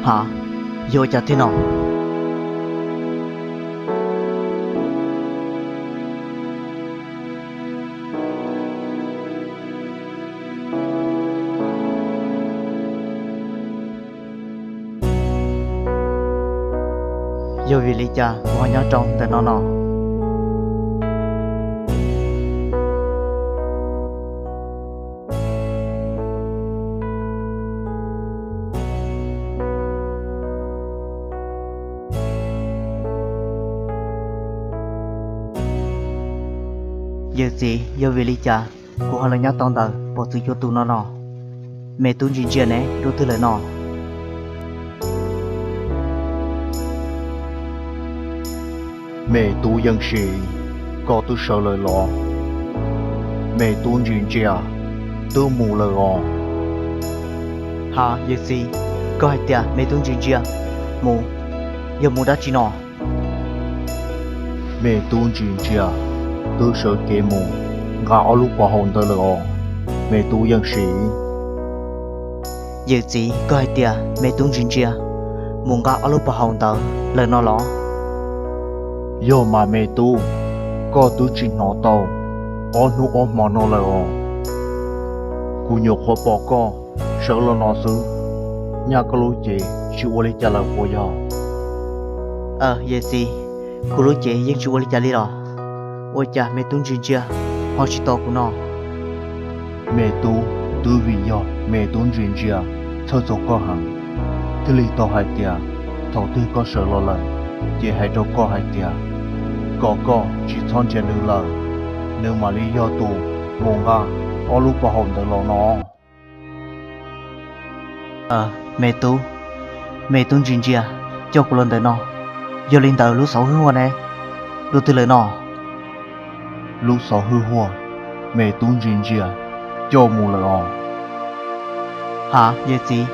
Ha, yog ua cas thiab no? Yog vim li cas kuv ho nyob rau ntawm no no? Yawm txiv, yog vim li cas kuv ho los nyob tau ntawm pom txwv cua tus no no? Me tub ntsia ntsia ne, dua twg lawm no? Me tub Yeej Sim, koj twb sawv lawm los? Me tub ntsia ntsia twb mus lawm os. Ha, yawm txiv, koj hais tias me tub ntsia ntsia mus, yog mus dab tsi no? Me tub ntsia ntsia twb sawv kev mus nqa ob lub pov haum ntawd lawm os, me tub Yeej Sim. Yawm txiv, koj hais tias me tub ntsia ntsia mus nqa ob lub pov haum ntawd lawm no los? Yog mas me tub, koj twb tsis hnov tau ob hnub ob hmo no lawm os. Kuv nyuam qhuav pom koj sawv los no xwb, nyaj koj lub cev tsis ua li cas lawm puas yog? Yawm txiv, kuv lub cev yeej tsis ua li cas li los. Ua cas me tub ntsia ntsia ho tsis tos kuv no? Me tub, twb vim yog me tub ntsia ntsia txhawj txog koj heev, thiaj li tau hais tias thaum twg koj sawv los lawm ces hais rau koj hais tias kom koj tsis txhob ntsia nws lawm, nws mam li yog tus mus nqa ob lub pov haum ntawd los no. Me tub, me tub ntsia ntsia coj kuv los ntawm no, yog li ntawd lub xauv hwj huaj ne, dua twg lawm no? Lub xauv hwj huaj me tub ntsia ntsia coj mus lawm os. Ha, yawm txiv,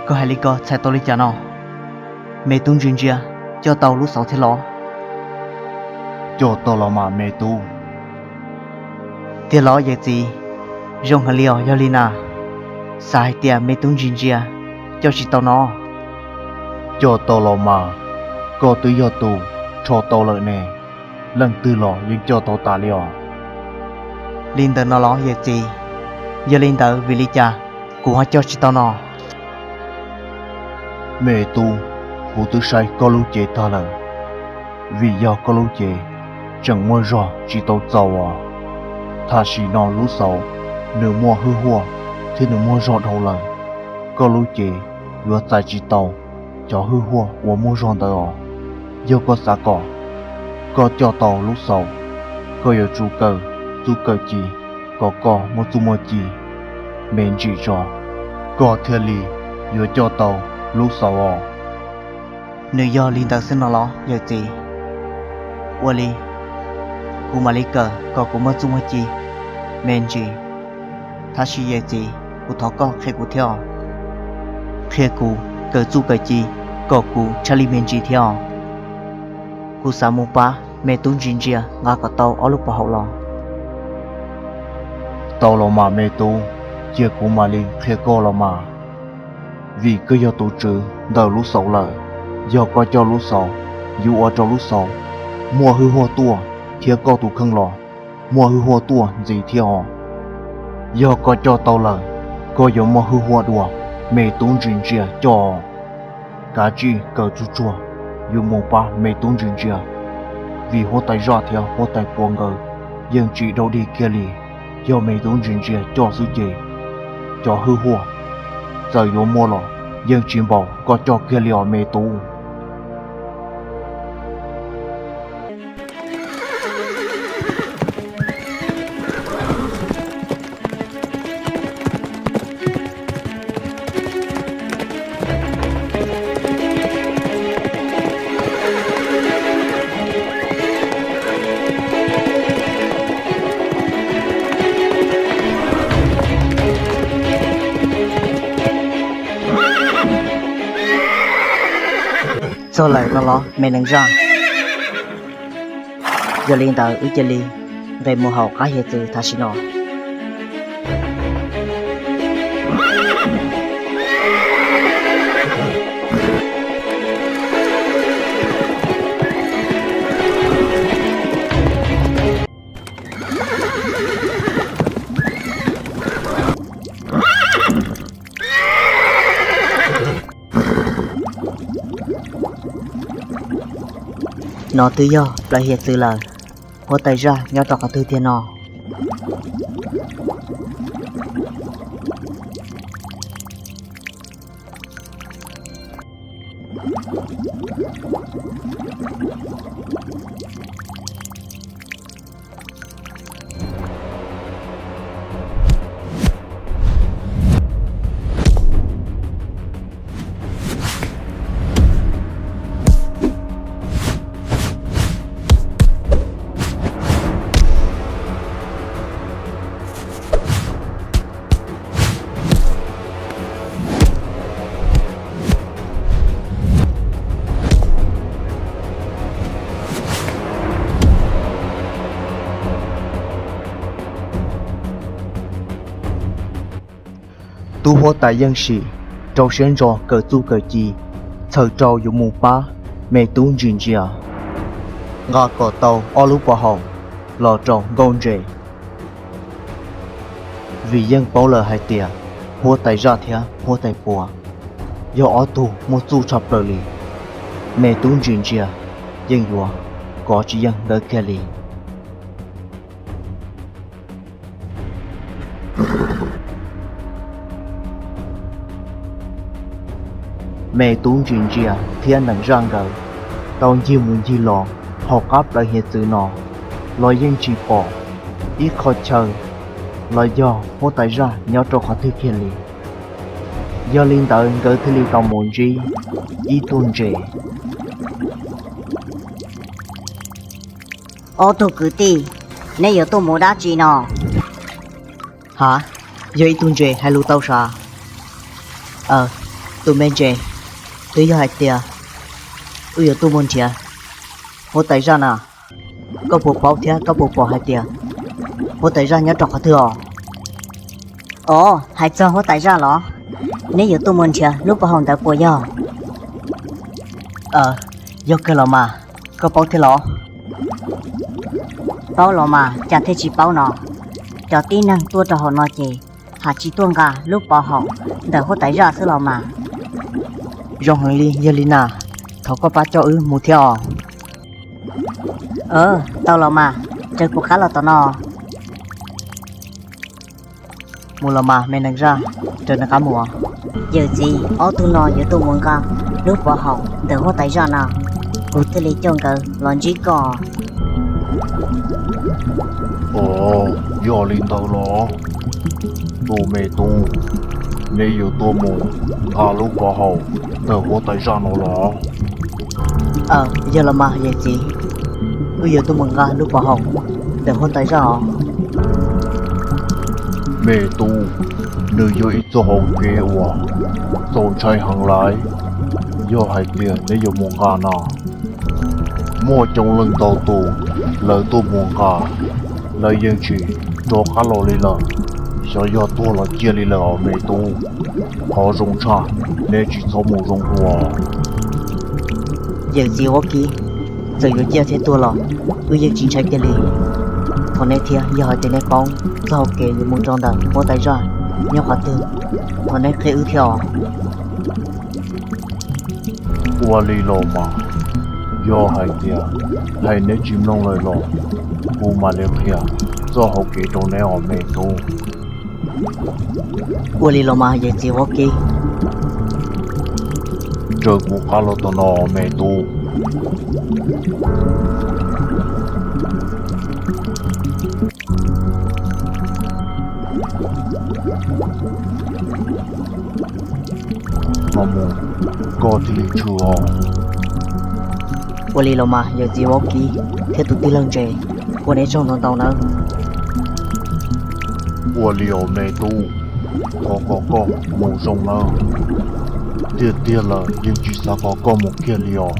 koj hais li ko txhais tau li cas no? Me tub ntsia ntsia coj tau lub xauv thiab los? Coj tau los mas me tub. Tiag los yawm txiv? Zoo heev li os yog li na. Xav hais tias me tub ntsia ntsia coj tsis tau no. Coj tau los mas, koj twb yog tus rho tau lawm ne, leej twg los yeej coj tau tas li os. Li ntawd no los yawm txiv? Yog li ntawd vim li cas kuv ho coj tsis tau no? Me tub, kuv twb saib koj lub cev tag lawm, vim yog koj lub cev tseem muaj zog tsis tau txaus os. Tam sim no lub xauv nws muaj hwj huaj thiab nws muaj zog dhau lawm, koj lub cev yuav txais tsis tau cov hwj huaj uas muaj zog ntawd os. Yog koj xav kom koj coj tau lub xauv, koj yuav tsum kawm txuj kawm ci kom koj muaj txuj muaj ci me ntsis tso, koj thiaj li yuav coj tau lub xauv os. Nws yog li ntawd xwb no los yawm txiv? Ua li, kuv mam li kawm kom kuv muaj txuj muaj ci me ntsis. Tab sis yawm txiv, kuv thov koj qhia kuv thiab os. Qhia kuv kawm txuj kawm ci kom kuv tshaj lij me ntsis thiab os. Kuv xav mus pab me tub ntsia ntsia nqa kom tau ob lub pov haum los. Tau los mas me tub, cia kuv mam li qhia koj los mas. Vim koj yog tus tswv ntawm lub xauv lawm, yog koj coj lub xauv, yuav ua rau lub xauv muaj hwj huaj tuaj, thiab koj tus kheej los muaj hwj huaj tuaj ntxiv thiab os. Yog koj coj tau lawm, koj yuav muaj hwj huaj dua me tub ntsia ntsia coj. Kav tsij kawm tsuag tsuag, yuav mus pab me tub ntsia ntsia, vim huab tais zaj thiab huab tais puav nkawd yeej tsis dau dig kiag li. Yog me tub ntsia ntsia coj xwb ces cov hwj huaj txawm yuav muaj los yeej tsis npaum koj coj kiag li os me tub. Txog lawm no los me neev zaj? Yog li ntawd wb cia li nqis mus hauv qab hiav txwv tam sim no. No twb yog plawv hiav txwv lawm, huab tais zaj nyob rau qhov twg tiag no? Tub huab tais Yeej Sim rau siab ntso kawm txuj kawm ci, txhawm rau yuav mus pab me tub ntsia ntsia, nqa kom tau ob lub pov haum los rau Nkauj Ntses. Vim Yeej paub lawm hais tias huab tais zaj thiab huab tais puas yog ob tug muaj txuj tshaj plaws li, me tub ntsia ntsia yeej yuav kov tsis yeej nkawd kiag li. Me tub ntsia ntsia thiab nees zaj nkawd tau ncig mus ncig los hauv qab plawv hiav txwv no los yeej tsis pom ib qho chaw los yog huab tais zaj nyob rau qhov twg kiag li. Yog li ntawd nkawd thiaj li tau mus ntsib ib tug ntses. Ob tug kwv tij, neb yuav tuaj mus dab tsi no? Ha, yog ib tug ntses hais lus tau sav. Aw, tus me ntses, twb yog hais tias wb yuav tuaj mus nrhiav huab tais zaj na. Koj puas paub thiab koj puas pom hais tias huab tais zaj nyob rau qhov twg os? Os, hais txog huab tais zaj los? Neb yuav tuaj mus nrhiav lub pov haum ntawd puas yog? Aw, yog kawg los mas, koj paub thiab los? Paub los mas cas thiaj tsis paub no. Cov tib neeg tuaj rau hauv no ces haj tsis tuaj nqa lub pov haum ntawm huab tais zaj xwb los mas. Zoo heev li, yog li na, thov koj pab coj wb mus thiab os. Aw, tau los mas, raws kuv qab los tom no. Mus los mas me nees zaj, raws nws qab mus. Yawm txiv, ob tug no yuav tuaj mus nqa lub pov haum ntawm huab tais zaj no, kuv thiaj li coj nkawd los ntsib koj. Os, yog li ntawd los? Tus me tub, neb yuav tuaj mus nqa lub pov haum ntawm huab tais zaj no los? Aw, yog los mas yawm txiv, wb yuav tuaj mus nqa lub pov haum ntawm huab tais zaj os. Me tub, nws yog ib txoj hauv kev uas txaus ntshai heev lawm. Yog hais tias neb yuav mus nqa no, muaj coob leej ntau tus lawv tuaj mus nqa, lawv yeej tsis rov qab los li lawm, xyov yog tuag los ciaj li lawm os me tub. Qhov zoo tshaj, neb tsis txhob mus zoo dua. Yawm txiv Huab Kib, txawm yuav ciaj thiab tuag los wb yeej tsis ntshai kiag li. Thov neb thiab, yog hais tias neb paub txoj hauv kev yuav mus rau ntawm huab tais zaj nyob qhov twg, thov neb qhia wb thiab os. Ua li los mas, yog hais tias hais neb tsis mloog lawm los kuv mam li qhia txoj hauv kev rau neb os me tub. Ua li los mas yawm txiv Huab Kib. Raws kuv qab los tom no me tub. Mus, koj thiaj li tshwm os. Ua li los mas yawm txiv Huab Kib thiab tus tij laug ntses, ua neb tsaug ntau ntau nawb. Ua li os me tub, thov kom koj mus zoo nawb. Tiag tiag lawm yeej tsis xav kom koj mus kiag li os.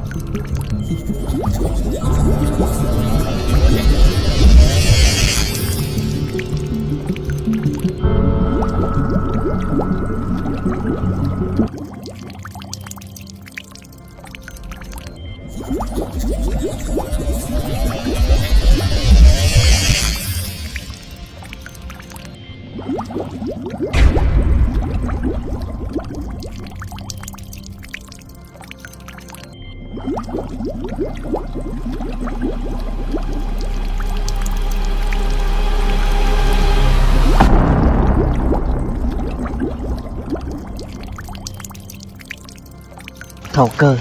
Thaum kawg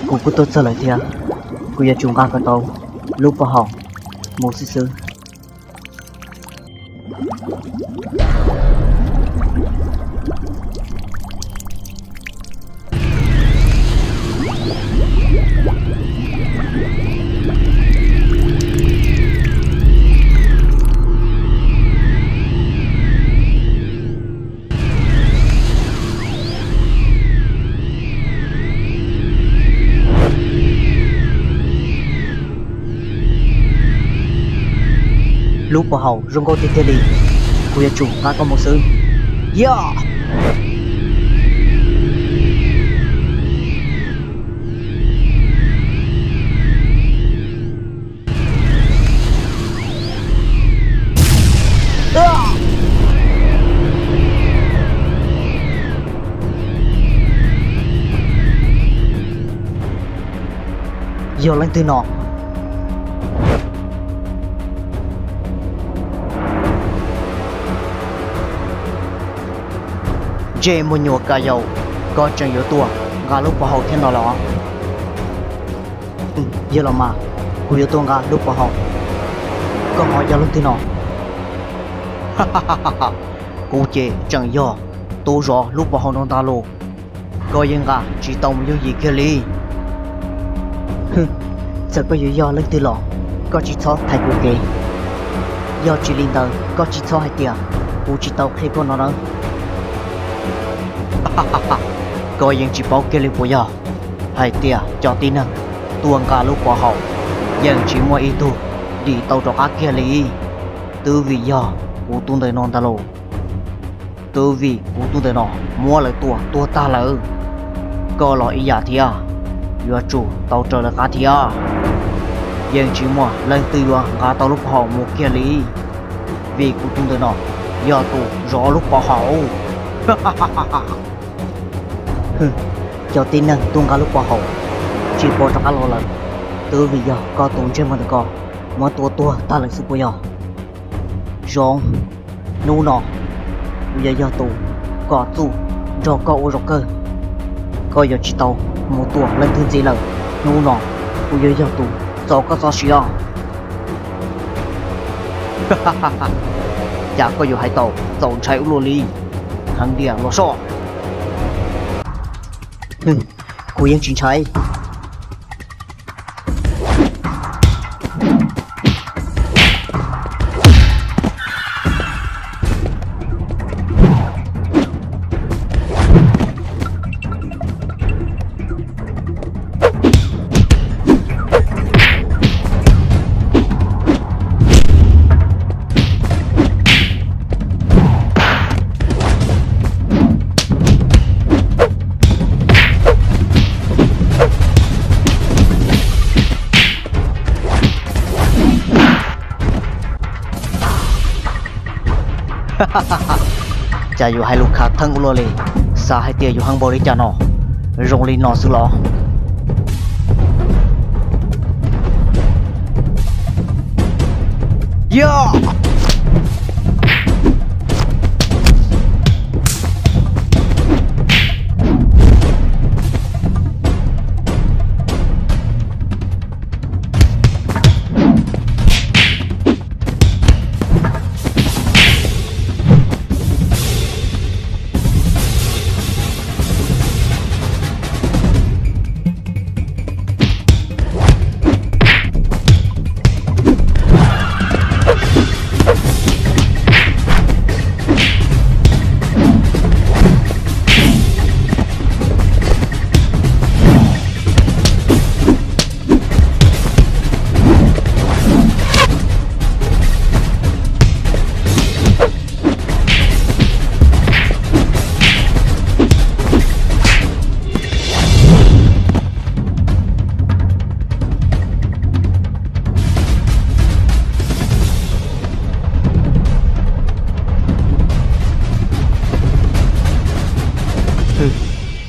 kuv kuj tuaj txog lawm thiab. Kuv yuav tsum nqa kom tau lub pov haum mus xwb xwb. Lub pov haum zoo nkauj tiag tiag li, kuv yuav tsum nqa koj mus xwb. Yog! Yog leej twg no? Ntsej muag nyuam ka yaus, koj tseem yuav tuaj nqa lub pov haum thiab no los? Yog los mas, kuv yuav tuaj nqa lub pov haum. Koj ho yog leej twg no? Kuv ces tseem yog tus zov lub pov haum no ntag lauj. Koj yeej nqa tsis tau mus yooj yim kiag li. Txawm koj yuav yog leej twg los koj tsis txhob thaiv kuv kev. Yog tsis li ntawd koj tsis txhob hais tias kuv tsis tau qhia koj no nawb. Koj yeej tsis paub kiag li puas yog hais tias cov tib neeg tuaj nqa lub pov haum yeej tsis muaj ib tug dim tau rov qab kiag li? Twb vim yog kuv tus ntawm no ntag lauj. Twb vim kuv tus ntawm no muab lawv tua tuag tag lawm. Koj los ib yam thiab, yuav tsum tau raws lawv qab thiab. Yeej tsis muaj leej twg yuav nqa tau lub pov haum mus kiag li, vim kuv tus ntawm no yog tus zov lub pov haum. Cov tib neeg tuaj nqa lub pov haum tsis pom rov qab los lawm, twb vim yog koj tus ntsej muag ntawm ko muab tua tuag tag lawm xwb puas yog? Zoo, hnub no kuv yuav yog tus kom txuj nrog koj ua zaum kawg. Koj yuav tsis tau mus tua leej twg ntxiv lawm. Hnub no kuv yuav yog tus txo koj txoj sia. Cas koj yuav hais tau txaus ntshai ua luaj li? Heev tiag los soj. Kuv yeej tsis ntshai. Cas yuav hais lus khav theeb ua luaj li, xav hais tias yus heev npaum li cas no, zoo li no xwb los? Yog!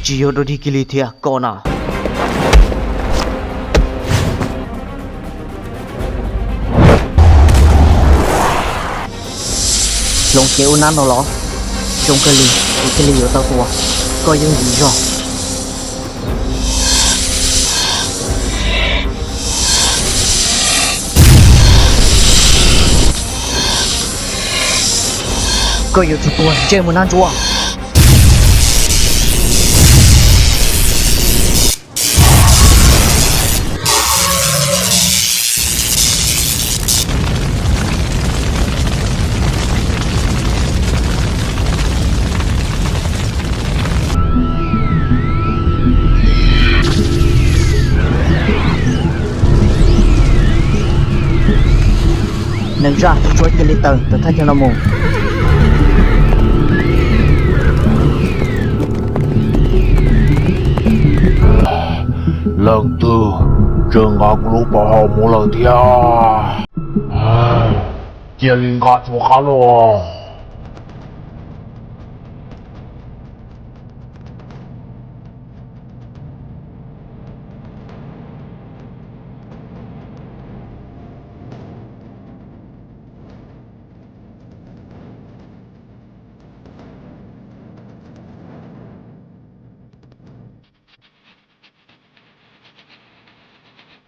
Tsis yog dog dig kiag li thiab koj na. Hloov kev ua nab no los? Zoo kawg li, kuv thiaj li yuav tau tua koj yooj yim zog. Koj yuav tsum tuag ntsej muag nab ntsuab. Neeg zaj, tsuas cia li tawm ntawm thaj chaw no mus. Leej twg tseem nqa kuv lub pov haum mus lawm thiab? Cia li nqa rov qab los.